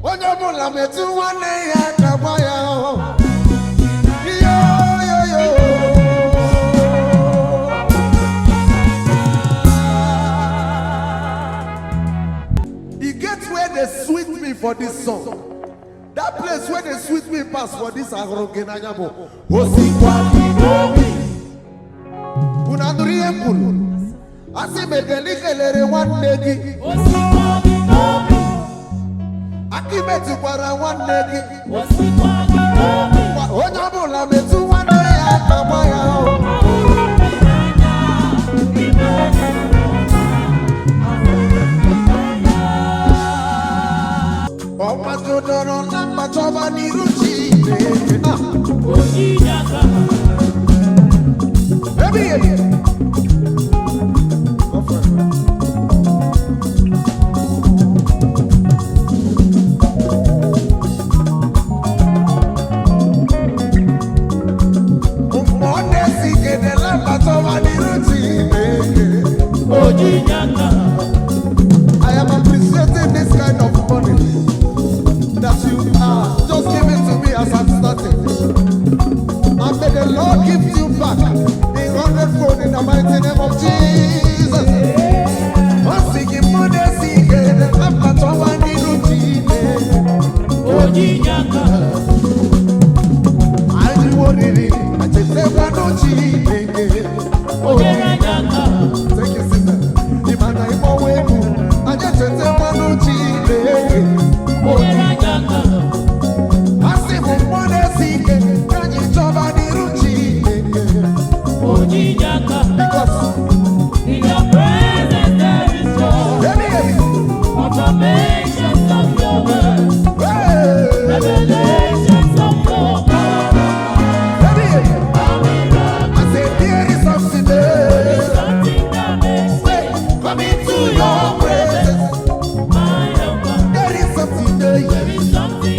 Onye ọbụla metụ nwanne ya aka gwa ya o. Yo, yo, yo. E get where they sweet me for this song. That place where they sweet me pass for this ahụrụ gị n'anya bụ osikwa gị n'obi. Unu anụrụ ihe m kwuru? Asị m ekele kelere nwanne gị. Osikwa gị n'obi. Aka imetụkwara nwanne gị. Osikwa gị n'obi. Onye ọbụla metụ nwanne ya aka gwa ya o. Ahụrụ m gị n'anya, ime onye ọma. Ahụrụ m gị n'anya. Ọ gbajodoro na mgbachọba n'iru Chineke. Ah, Ojijaka, ebighị ebi. Mgbe ọ na-esi ike na mgbachọba n'iru Chineke. ojijaka, I am appreciating this kind of money that you are just giving to me as I'm starting. And may the Lord give you back in hundredfold in the mighty name of Jesus. Ọ sị gị mụ na-esi ike na mkpachọwa n'iru Chineke. Ojijaka, Anyị oriri achetekwanụ Chineke. onyere anyị aka, Thank you, sister. Ị ma na ịkpọwa egwu, anyị echetekwanụ Chineke. onyere anyị aka, Asị m mmụọ na-esi ike ka anyị chọba n'iru Chineke. Ojijaka. Because In your presence there is joy, ebi ebi, affirmations of your word, hey, revelations of your power. Ebi ebi. I say there is something there. Something that makes me Hey, come into your presence. my helper. There is something there. There is something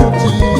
of Jesus.